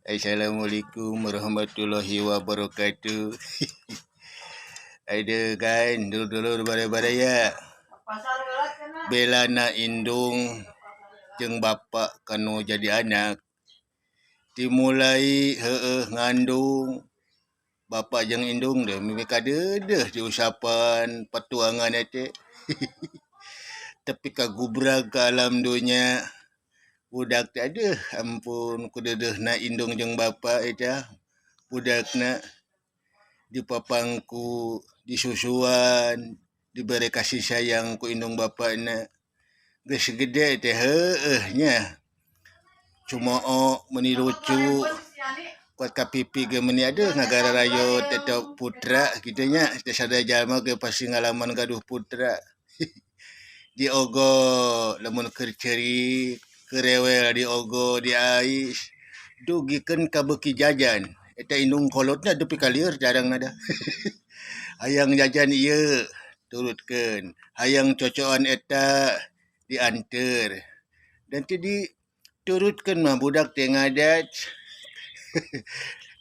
Assalamualaikum warahmatullahi wabarakatuh. Ada kan dulur-dulur baraya-baraya. Belana indung jeung bapak kanu jadi anak. Dimulai heueuh ngandung bapak jeung indung deh mimi kadeudeuh diusapan patuangan teh. Tapi kagubrag ka alam dunya budak teh aduh ampun kudeudeuhna indung jeung bapa eta budakna dipapangku disusuan dibere kasih sayang ku indung bapana geus gede teh heueuh nya cumoo meuni lucu kuat ka pipi ge meuni aduh ngagararayot eta putra kitu nya teh sadaya jalma ge pasti ngalaman gaduh putra. Diogo lamun keur ceurik keur rewel diogo diais dugikeun ka beuki jajan eta indung kolotna nepi ka lieur jarangna dah. Hayang jajan ieu turutkeun, hayang cocoan eta dianteur dan teu diturutkeun mah budak teh ngadat.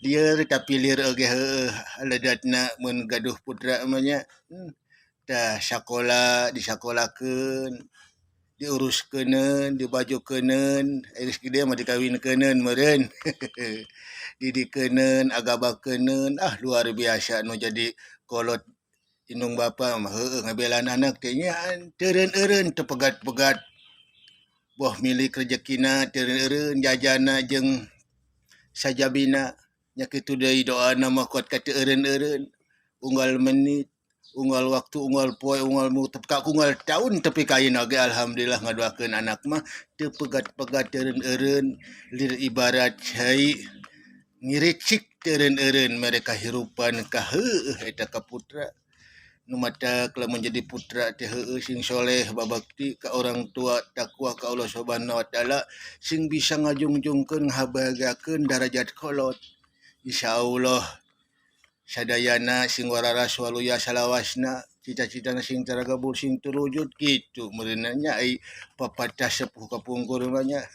Lieur tapi lieur oge heueuh ledatna mun gaduh putra mah nya. Tah sakola disakolakeun, diuruskeun, dibajukeuneun, geus gede mah dikawinkeun meureun. Didikeuneun, agabakeun, ah luar biasa nu jadi kolot indung bapa mah heueuh ngabelaan anak teh nya teu eureun teu pegat-pegat. Boh milik rejekina teu eureun jajana jeung sajabina nya kitu deui doana mah kuat ka teu eureun-eureun unggal menit, unggal waktu, unggal poe, unggal tepi ka unggal taun tepi ka ayeuna ge alhamdulillah ngadoakeun anak mah teu pegat-pegat teu eureun-eureun lir ibarat cai ngiricik teu eureun-eureun mere kahirupan ka heueuh eta ka putra. Nu matak lamun jadi putra teh heueuh sing soleh babakti ka orang tua takwa ka Allah Subhanahu wa taala sing bisa ngajungjungkeun ngabahagiakeun darajat kolot. Insyaallah sadayana sing wararas waluya salawasna cita-citana sing taragabul sing terwujud kitu meureun nya ai papatah sepuh kapungkur mah nya.